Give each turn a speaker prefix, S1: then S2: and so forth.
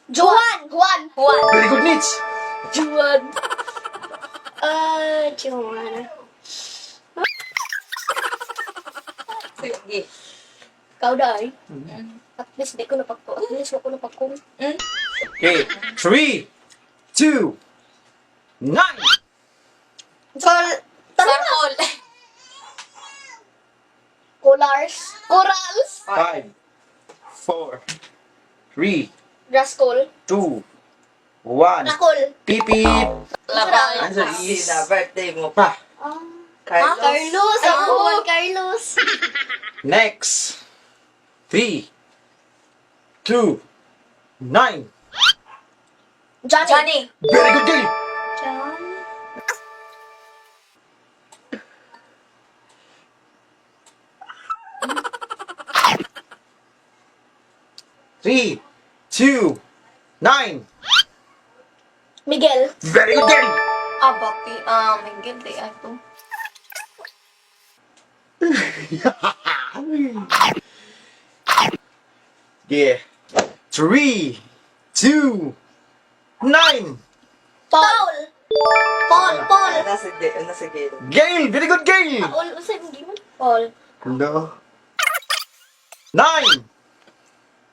S1: Juan. Juan.
S2: Juan.
S3: Very good, Mitch.
S1: Juan. Juan.
S2: Sige.
S1: Ikaw daw eh. At least di ko napagko. At least wako napagko.
S3: Okay. 3, 2, 9.
S1: Sol. Tanong na.
S2: Sarkol.
S1: Colars. Corals.
S3: 5, 4, 3,
S1: Rascal.
S3: 2, 1.
S1: Rakol.
S3: Beep, beep.
S2: Laban.
S3: Answer is...
S4: Sina, birthday mo
S3: Pa.
S1: Ah.
S4: Carlos.
S1: Carlos. Ako, Juan Carlos.
S3: Next. 3, 2, 9.
S1: Johnny.
S2: Johnny.
S3: Very good, Gail.
S1: John.
S3: 3, 2, 9.
S1: Miguel.
S3: Very good, Gail.
S2: Ah, bati. Ah, Miguel di ato.
S3: Yeah. 3, 2, 9.
S1: Paul. Paul. Paul.
S4: Nasa, nasa Gail.
S3: Gail, very good, Gail.
S1: Paul. Unsa imong giman? Paul.
S3: No. 9.